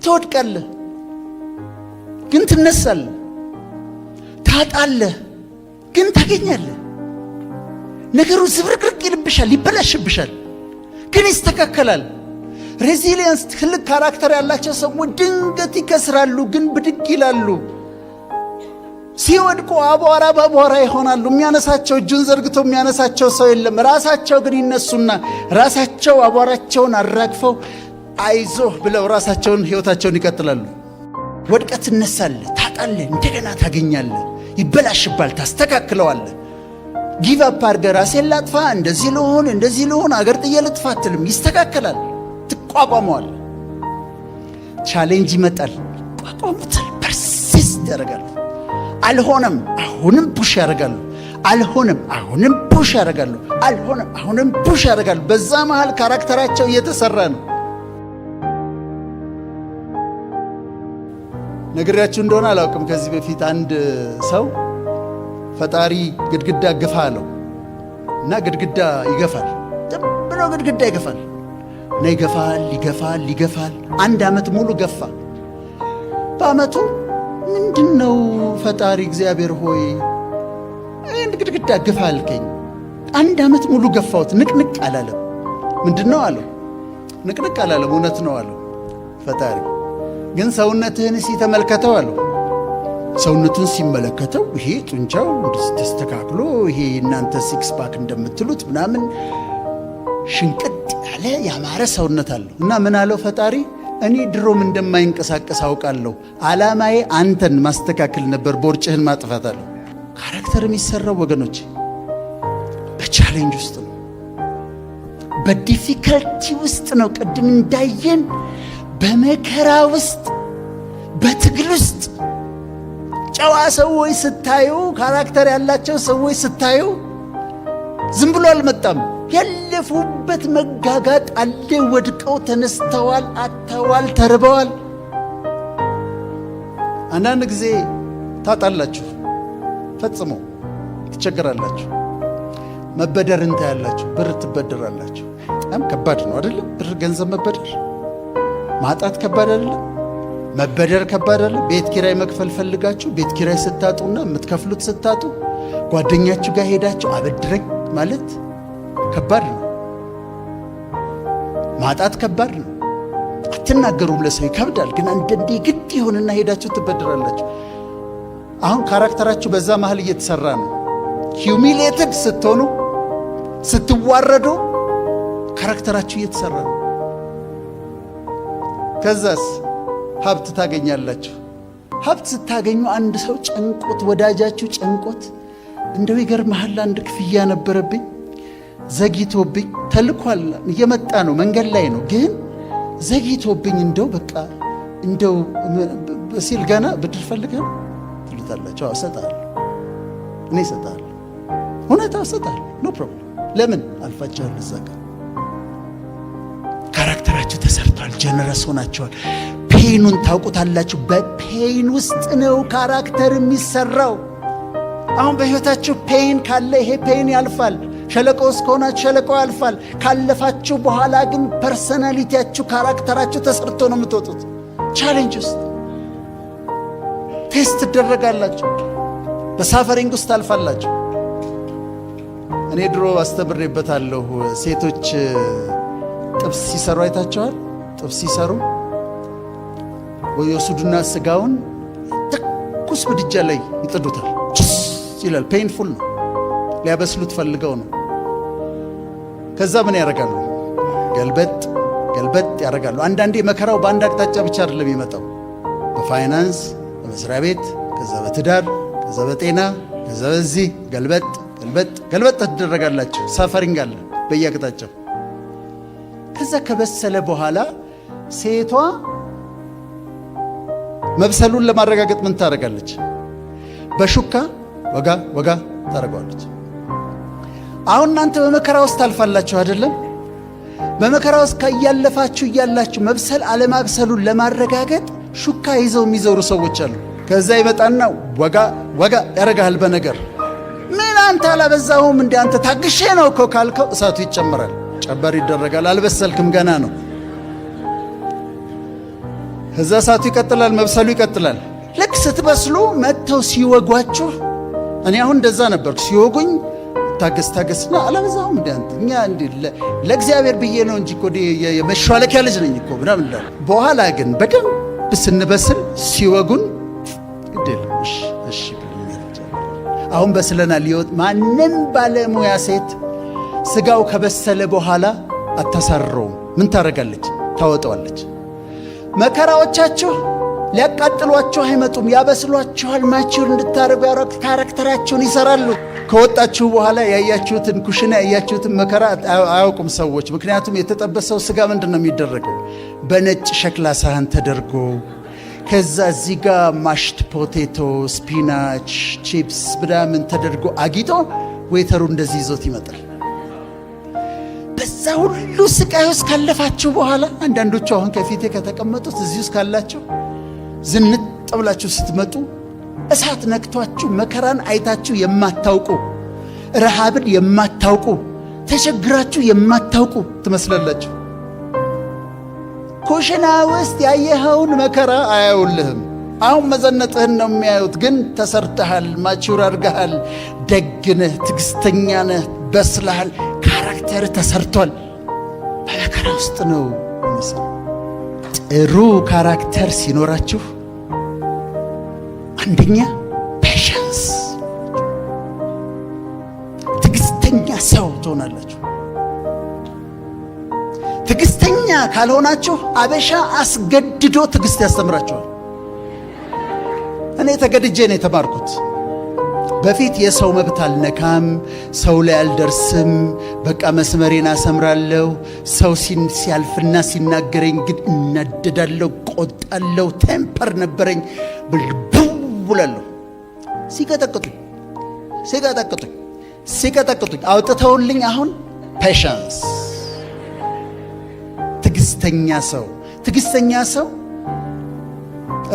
ትወድቃለህ፣ ግን ትነሳለህ። ታጣለህ፣ ግን ታገኛለህ። ነገሩ ዝብርቅርቅ ይልብሻል፣ ይበላሽብሻል፣ ግን ይስተካከላል። Resilience፣ ትልቅ character ያላቸው ሰዎች ድንገት ይከስራሉ፣ ግን ብድግ ይላሉ። ሲወድቁ አቧራ በአቧራ ይሆናሉ። የሚያነሳቸው፣ እጁን ዘርግቶ የሚያነሳቸው ሰው የለም። ራሳቸው ግን ይነሱና ራሳቸው አቧራቸውን አራግፈው አይዞህ ብለው ራሳቸውን ህይወታቸውን ይቀጥላሉ። ወድቀህ ትነሳለህ፣ ታጣለህ፣ እንደገና ታገኛለህ። ይበላሽብሃል፣ ታስተካክለዋለህ። Give up አድርገህ ራሴን ላጥፋ፣ እንደዚህ ልሁን፣ እንደዚህ ልሁን፣ አገር ጥዬ ልጥፋ አትልም። ይስተካከላል፣ ትቋቋመዋለህ። Challenge ይመጣል፣ ይቋቋሙታል፣ persist ያደርጋሉ። አልሆነም፣ አሁንም push ያደርጋሉ። አልሆነም፣ አሁንም push ያደርጋሉ። አልሆነም፣ አሁንም push ያደርጋሉ። በዛ መሃል character ኣቸው እየተሰራ ነው። ነግሬያችሁ እንደሆነ አላውቅም። ከዚህ በፊት አንድ ሰው ፈጣሪ ግድግዳ ግፋ አለው እና ግድግዳ ይገፋል። ዝም ብሎ ግድግዳ ይገፋል እና ይገፋል፣ ይገፋል፣ ይገፋል። አንድ ዓመት ሙሉ ገፋ። በዓመቱ ምንድን ነው ፈጣሪ እግዚአብሔር ሆይ፣ አንድ ግድግዳ ግፋ አልከኝ፣ አንድ ዓመት ሙሉ ገፋሁት፣ ንቅንቅ አላለም። ምንድን ነው አለው። ንቅንቅ አላለም። እውነት ነው አለው ፈጣሪ። ግን ሰውነትህን እስኪ ተመልከተው አለው። ሰውነቱን ሲመለከተው ይሄ ጡንቻው ተስተካክሎ፣ ይሄ እናንተ six pack እንደምትሉት ምናምን፣ ሽንቅጥ ያለ ያማረ ሰውነት አለው። እና ምን አለው ፈጣሪ? እኔ ድሮም እንደማይንቀሳቀስ አውቃለሁ። ዓላማዬ አንተን ማስተካከል ነበር፣ ቦርጭህን ማጥፋት አለው። Character የሚሰራው ወገኖች በ challenge ውስጥ ነው፣ በ difficulty ውስጥ ነው። ቅድም እንዳየን በመከራ ውስጥ፣ በትግል ውስጥ። ጨዋ ሰዎች ስታዩ፣ character ያላቸው ሰዎች ስታዩ ዝም ብሎ አልመጣም። ያለፉበት መጋጋጥ አለ። ወድቀው ተነስተዋል፣ አጥተዋል፣ ተርበዋል። አንዳንድ ጊዜ ታጣላችሁ፣ ፈጽሞ ትቸገራላችሁ። መበደርን ታያላችሁ፣ ብር ትበደራላችሁ። በጣም ከባድ ነው አይደለም? ብር፣ ገንዘብ መበደር፣ ማጣት ከባድ አይደለም? መበደር ከባድ አይደለም? ቤት ኪራይ መክፈል ፈልጋችሁ ቤት ኪራይ ስታጡና የምትከፍሉት ስታጡ ጓደኛችሁ ጋር ሄዳችሁ አበድረኝ ማለት ከባድ ነው። ማጣት ከባድ ነው። አትናገሩም፣ ለሰው ይከብዳል። ግን አንዳንዴ ግድ ይሆንና ሄዳችሁ ትበድራላችሁ። አሁን character ኣችሁ በዛ መሀል እየተሰራ ነው። Humiliated ስትሆኑ፣ ስትዋረዱ character ኣችሁ እየተሰራ ነው። ከዛስ ሀብት ታገኛላችሁ። ሀብት ስታገኙ አንድ ሰው ጨንቆት፣ ወዳጃችሁ ጨንቆት፣ እንደው ይገርምሃል አንድ ክፍያ ነበረብኝ፣ ዘግይቶብኝ፣ ተልኳል፣ እየመጣ ነው፣ መንገድ ላይ ነው፣ ግን ዘግይቶብኝ፣ እንደው በቃ እንደው ሲል ገና ብድር ፈልገህ ነው ትሉታላችሁ። አዎ እሰጥሃለሁ፣ እኔ እሰጥሃለሁ፣ እውነት እሰጥሃለሁ፣ no problem። ለምን አልፋችኋል? እዛ ጋር character ኣችሁ ተሰርቷል። Generous ሆናችኋል። Pain ኑን ታውቁታላችሁ። በ pain ውስጥ ነው character የሚሰራው። አሁን በሕይወታችሁ pain ካለ ይሄ pain ያልፋል። ሸለቆ ውስጥ ከሆናችሁ ሸለቆ ያልፋል። ካለፋችሁ በኋላ ግን personality ያችሁ፣ character ኣችሁ ተሰርቶ ነው የምትወጡት። Challenge ውስጥ test ትደረጋላችሁ። በ suffering ውስጥ ታልፋላችሁ። እኔ ድሮ አስተምሬበታለሁ። ሴቶች ጥብስ ሲሰሩ አይታችኋል? ጥብስ ሲሰሩ ይወስዱና ስጋውን ትኩስ ምድጃ ላይ ይጥዱታል። ችስ ይላል። Painful ነው። ሊያበስሉት ፈልገው ነው። ከዛ ምን ያደርጋሉ? ገልበጥ ገልበጥ ያደርጋሉ። አንዳንዴ መከራው በአንድ አቅጣጫ ብቻ አይደለም የሚመጣው። በፋይናንስ፣ በመስሪያ ቤት፣ ከዛ በትዳር፣ ከዛ በጤና፣ ከዛ በዚህ ገልበጥ ገልበጥ ገልበጥ ትደረጋላችሁ። Suffering አለ በየአቅጣጫው። ከዛ ከበሰለ በኋላ ሴቷ መብሰሉን ለማረጋገጥ ምን ታደርጋለች? በሹካ ወጋ ወጋ ታደርገዋለች። አሁን እናንተ በመከራ ውስጥ ታልፋላችሁ አይደለም? በመከራ ውስጥ እያለፋችሁ እያላችሁ መብሰል አለማብሰሉን ለማረጋገጥ ሹካ ይዘው የሚዞሩ ሰዎች አሉ። ከዛ ይመጣና ወጋ ወጋ ያደርግሃል በነገር። ምን አንተ አላበዛሁም እንደ አንተ ታግሼ ነው እኮ ካልከው እሳቱ ይጨመራል፣ ጨበር ይደረጋል። አልበሰልክም፣ ገና ነው። ከዛ እሳቱ ይቀጥላል፣ መብሰሉ ይቀጥላል። ልክ ስትበስሉ መጥተው ሲወጓችሁ፣ እኔ አሁን እንደዛ ነበርኩ። ሲወጉኝ ታገስ ታገስና አላበዛሁም እንደ አንተ እኛ እንደ ለእግዚአብሔር ብዬ ነው እንጂ እኮ የመሿለኪያ ልጅ ነኝ እኮ ምናምን እላለሁ። በኋላ ግን በደንብ ስንበስል ሲወጉን ግድ የለም፣ እሺ እሺ ብለን አሁን በስለናል። ሊወጥ ማንም ባለሙያ ሴት ስጋው ከበሰለ በኋላ አታሳርረውም። ምን ታደርጋለች? ታወጣዋለች። መከራዎቻችሁ ሊያቃጥሏችሁ አይመጡም፣ ያበስሏችኋል። Mature እንድታደርጉ character ኣችሁን ይሰራሉ። ከወጣችሁ በኋላ ያያችሁትን ኩሽና ያያችሁትን መከራ አያውቁም ሰዎች። ምክንያቱም የተጠበሰው ስጋ ምንድን ነው የሚደረገው? በነጭ ሸክላ ሳህን ተደርጎ ከዛ እዚህ ጋር mashed potato፣ spinach፣ chips ምናምን ተደርጎ አጊጦ waiter ኡ እንደዚህ ይዞት ይመጣል። በዛ ሁሉ ስቃይ ውስጥ ካለፋችሁ በኋላ፣ አንዳንዶቹ አሁን ከፊቴ ከተቀመጡት እዚህ ውስጥ ካላችሁ፣ ዝንጥ ብላችሁ ስትመጡ እሳት ነክቷችሁ መከራን አይታችሁ የማታውቁ፣ ረሃብን የማታውቁ፣ ተቸግራችሁ የማታውቁ ትመስላላችሁ። ኩሽና ውስጥ ያየኸውን መከራ አያዩልህም። አሁን መዘነጥህን ነው የሚያዩት። ግን ተሰርተሃል፣ mature አድርገሃል፣ ደግ ነህ፣ ትዕግስተኛ ነህ፣ በስለሃል፣ character ተሰርቷል። በመከራ ውስጥ ነው የሚሰራው። ጥሩ character ሲኖራችሁ አንደኛ patience፣ ትዕግስተኛ ሰው ትሆናላችሁ። ትዕግስተኛ ካልሆናችሁ አበሻ አስገድዶ ትዕግስት ያስተምራችኋል። እኔ ተገድጄ ነው የተማርኩት። በፊት የሰው መብት አልነካም፣ ሰው ላይ አልደርስም፣ በቃ መስመሬን አሰምራለሁ። ሰው ሲያልፍና ሲናገረኝ ግን እናደዳለሁ፣ ቆጣለሁ። Temper ነበረኝ፣ ብውላለሁ። ሲቀጠቅጡኝ ሲቀጠቅጡኝ ሲቀጠቅጡኝ አውጥተውልኝ አሁን patience፣ ትዕግስተኛ ሰው። ትዕግስተኛ ሰው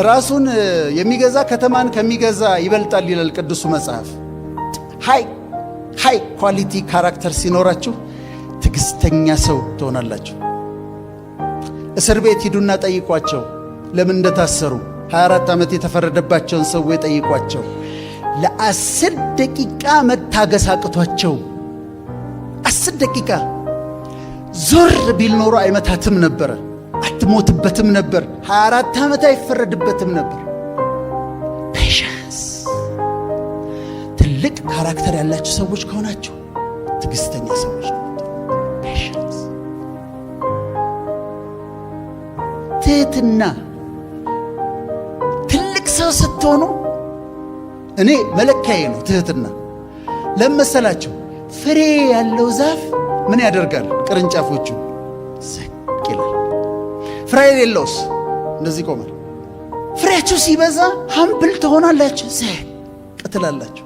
ራሱን የሚገዛ ከተማን ከሚገዛ ይበልጣል ይላል ቅዱሱ መጽሐፍ። High quality character ሲኖራችሁ ትዕግስተኛ ሰው ትሆናላችሁ። እስር ቤት ሂዱና ጠይቋቸው ለምን እንደታሰሩ። 24 ዓመት የተፈረደባቸውን ሰዎች ጠይቋቸው። ለ10 ደቂቃ መታገስ አቅቷቸው፣ 10 ደቂቃ ዞር ቢል ኖሮ አይመታትም ነበረ፣ አትሞትበትም ነበር፣ 24 ዓመት አይፈረድበትም ነበር። Patience። ትልቅ character ያላችሁ ሰዎች ከሆናችሁ ትዕግስተኛ ሰዎች ነው። Patience፣ ትህትና። ትልቅ ሰው ስትሆኑ እኔ መለኪያዬ ነው ትህትና። ለመሰላችሁ ፍሬ ያለው ዛፍ ምን ያደርጋል? ቅርንጫፎቹ ዝቅ ይላል። ፍሬ የሌለውስ እንደዚህ ይቆማል። ፍሬያችሁ ሲበዛ humble ትሆናላችሁ፣ ዝቅ ትላላችሁ።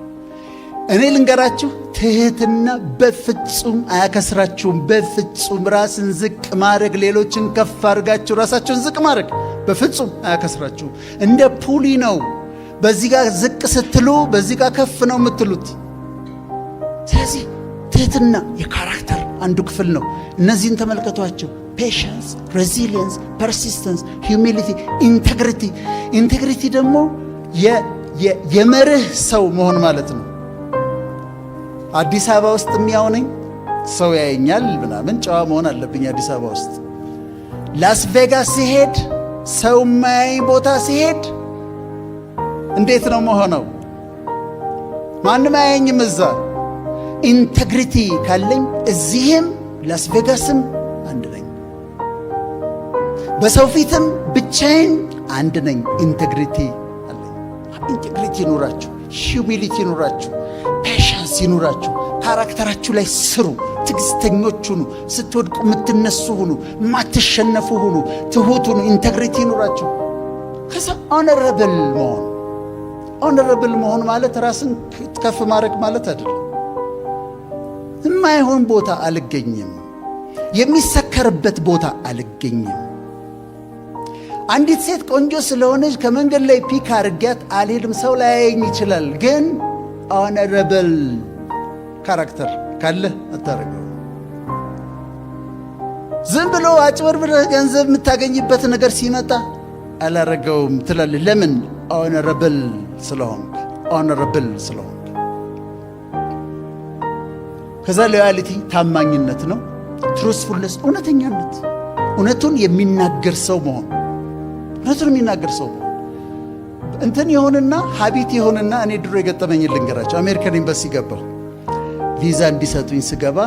እኔ ልንገራችሁ፣ ትህትና በፍጹም አያከስራችሁም። በፍጹም ራስን ዝቅ ማድረግ፣ ሌሎችን ከፍ አድርጋችሁ ራሳችሁን ዝቅ ማድረግ በፍጹም አያከስራችሁም። እንደ pulley ነው። በዚህ ጋር ዝቅ ስትሉ በዚህ ጋር ከፍ ነው የምትሉት። ስለዚህ ትህትና የ character አንዱ ክፍል ነው። እነዚህን ተመልከቷቸው። Patience፣ resilience፣ persistence፣ humility፣ integrity። Integrity ደግሞ የመርህ ሰው መሆን ማለት ነው። አዲስ አበባ ውስጥ የሚያው ነኝ፣ ሰው ያየኛል ምናምን፣ ጨዋ መሆን አለብኝ አዲስ አበባ ውስጥ። ላስ ቬጋስ ስሄድ፣ ሰው የማያየኝ ቦታ ስሄድ እንዴት ነው ምሆነው? ማንም አያየኝም እዛ። Integrity ካለኝ እዚህም ላስ ቬጋስም አንድ ነኝ። በሰው ፊትም ብቻዬን አንድ ነኝ። Integrity አለኝ። Integrity ይኑራችሁ፣ humility ይኑራችሁ፣ patience ይኑራችሁ። Character ኣችሁ ላይ ስሩ። ትዕግስተኞች ሁኑ። ስትወድቁ የምትነሱ ሁኑ። የማትሸነፉ ሁኑ። ትሁት ሁኑ። Integrity ይኑራችሁ። ከዛ honorable መሆን። Honorable መሆን ማለት ራስን ከፍ ማድረግ ማለት አይደለም። የማይሆን ቦታ አልገኝም። የሚሰከርበት ቦታ አልገኝም። አንዲት ሴት ቆንጆ ስለሆነች ከመንገድ ላይ pick አድርጊያት አልሄድም። ሰው ላያየኝ ይችላል፣ ግን honorable character ካለ አታደርገው። ዝም ብሎ አጭበርብረህ ገንዘብ የምታገኝበት ነገር ሲመጣ አላረገውም ትላለህ። ለምን? Honorable ስለሆንክ፣ honorable ስለሆንክ። ከዛ loyalty ታማኝነት ነው። Truthfulness እውነተኛነት፣ እውነቱን የሚናገር ሰው መሆን፣ እውነቱን የሚናገር ሰው መሆን እንትን ይሆንና habit ይሆንና እኔ ድሮ የገጠመኝ ልንገራችሁ። አሜሪካን ኤምባሲ ገባሁ። ቪዛ እንዲሰጡኝ ስገባ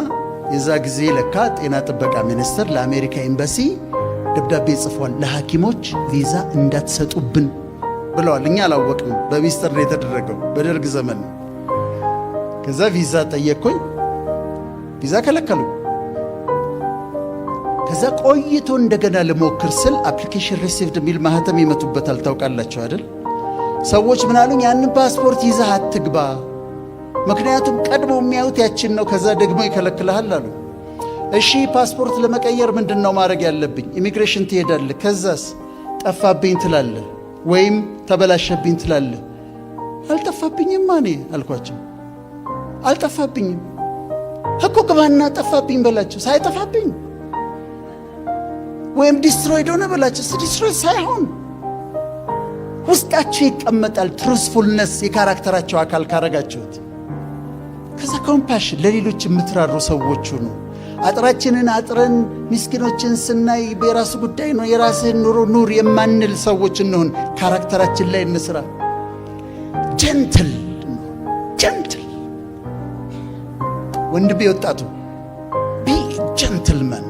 የዛ ጊዜ ለካ ጤና ጥበቃ ሚኒስቴር ለአሜሪካ ኤምባሲ ደብዳቤ ጽፏል። ለሐኪሞች ቪዛ እንዳትሰጡብን ብለዋል። እኛ አላወቅንም። በሚስጥር ነው የተደረገው በደርግ ዘመን ነው። ከዛ ቪዛ ጠየቅኩኝ። ቪዛ ከለከሉኝ። ከዛ ቆይቶ እንደገና ልሞክር ስል application received የሚል ማህተም ይመቱበታል። ታውቃላችሁ አይደል? ሰዎች ምን አሉኝ? ያንን ፓስፖርት ይዘህ አትግባ፣ ምክንያቱም ቀድሞ የሚያዩት ያችን ነው፣ ከዛ ደግሞ ይከለክልሃል አሉ። እሺ፣ ፓስፖርት ለመቀየር ምንድን ነው ማድረግ ያለብኝ? ኢሚግሬሽን ትሄዳለህ። ከዛስ ጠፋብኝ ትላለህ፣ ወይም ተበላሸብኝ ትላለህ። አልጠፋብኝም እኔ አልኳቸው። አልጠፋብኝም እኮ፣ ግባና ጠፋብኝ በላቸው። ሳይጠፋብኝ ወይም destroyed ሆነ በላቸው። Destroy ሳይሆን ውስጣችሁ ይቀመጣል። Truthfulness የ character ኣችሁ አካል ካረጋችሁት፣ ከዛ compassion፣ ለሌሎች የምትራሩ ሰዎች ሁኑ። አጥራችንን አጥረን ምስኪኖችን ስናይ የራሱ ጉዳይ ነው፣ የራስህን ኑሮ ኑር የማንል ሰዎች እንሁን። Character ኣችን ላይ እንስራ። Gentle፣ gentle ወንድሜ፣ ወጣቱ፣ be gentleman።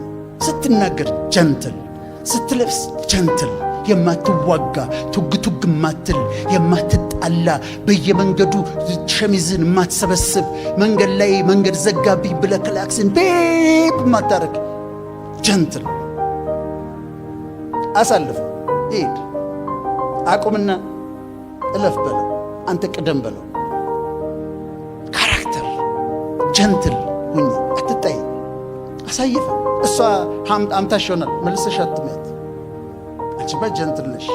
ስትናገር gentle፣ ስትለብስ gentle፣ የማትዋጋ፣ ቱግ ቱግ የማትል፣ የማትጣላ፣ በየመንገዱ ሸሚዝን የማትሰበስብ፣ መንገድ ላይ መንገድ ዘጋብኝ ብለህ ክላክስን ቤብ የማታረግ፣ gentle። አሳልፍ፣ ሂድ፣ አቁምና እለፍ በለው፣ አንተ ቅደም በለው። Character፣ gentle ሁኚ፣ አትጣይ፣ አሳይፈ እሷ አምታሽ ይሆናል፣ መልሰሽ አትሚያት። አንቺማ gentle ነሽ፣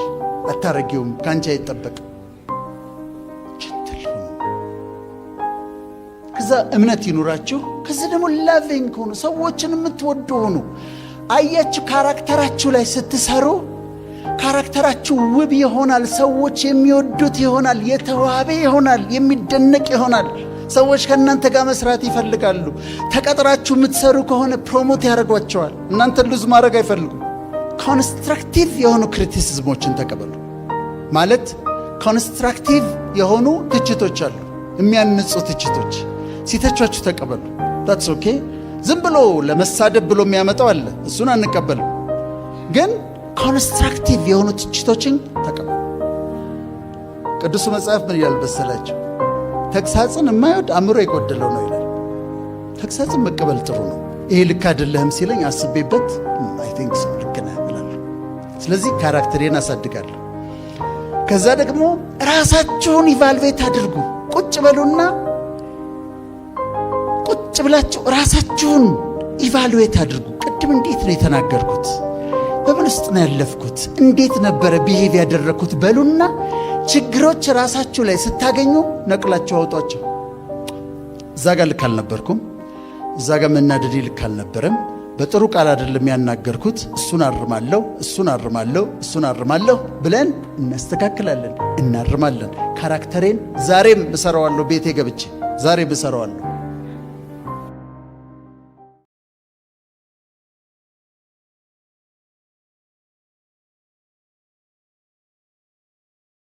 አታረጊውም፣ ከአንቺ አይጠበቅም። Gentle ሁኑ። ከዛ እምነት ይኑራችሁ። ከዛ ደግሞ loving ሁኑ፣ ሰዎችን የምትወዱ ሁኑ። አያችሁ፣ character ኣችሁ ላይ ስትሰሩ character ኣችሁ ውብ ይሆናል። ሰዎች የሚወዱት ይሆናል። የተዋበ ይሆናል። የሚደነቅ ይሆናል። ሰዎች ከእናንተ ጋር መስራት ይፈልጋሉ። ተቀጥራችሁ የምትሰሩ ከሆነ promote ያደርጓችኋል። እናንተን lose ማድረግ አይፈልጉም። Constructive የሆኑ criticism ኦችን ተቀበሉ። ማለት constructive የሆኑ ትችቶች አሉ፣ የሚያንጹ ትችቶች ሲተቿችሁ ተቀበሉ። That's okay። ዝም ብሎ ለመሳደብ ብሎ የሚያመጣው አለ፣ እሱን አንቀበልም። ግን constructive የሆኑ ትችቶችን ተቀበሉ። ቅዱሱ መጽሐፍ ምን ይላል መሰላችሁ? ተግሳጽን የማይወድ አእምሮ የጎደለው ነው ይላል። ተግሳጽን መቀበል ጥሩ ነው። ይሄ ልክ አይደለህም ሲለኝ አስቤበት I think so፣ ልክ ነህ እላለሁ። ስለዚህ character ኤን አሳድጋለሁ። ከዛ ደግሞ ራሳችሁን evaluate አድርጉ። ቁጭ በሉና፣ ቁጭ ብላችሁ ራሳችሁን evaluate አድርጉ። ቅድም እንዴት ነው የተናገርኩት? በምን ውስጥ ነው ያለፍኩት? እንዴት ነበረ behave ያደረግኩት? በሉና ችግሮች ራሳችሁ ላይ ስታገኙ ነቅላችሁ አውጧቸው። እዛ ጋር ልክ አልነበርኩም፣ እዛ ጋር መናደዴ ልክ አልነበረም፣ በጥሩ ቃል አይደለም ያናገርኩት፣ እሱን አርማለሁ፣ እሱን አርማለሁ፣ እሱን አርማለሁ ብለን እናስተካክላለን፣ እናርማለን። Character ኤን ዛሬም እሰራዋለሁ፣ ቤቴ ገብቼ ዛሬም እሰራዋለሁ።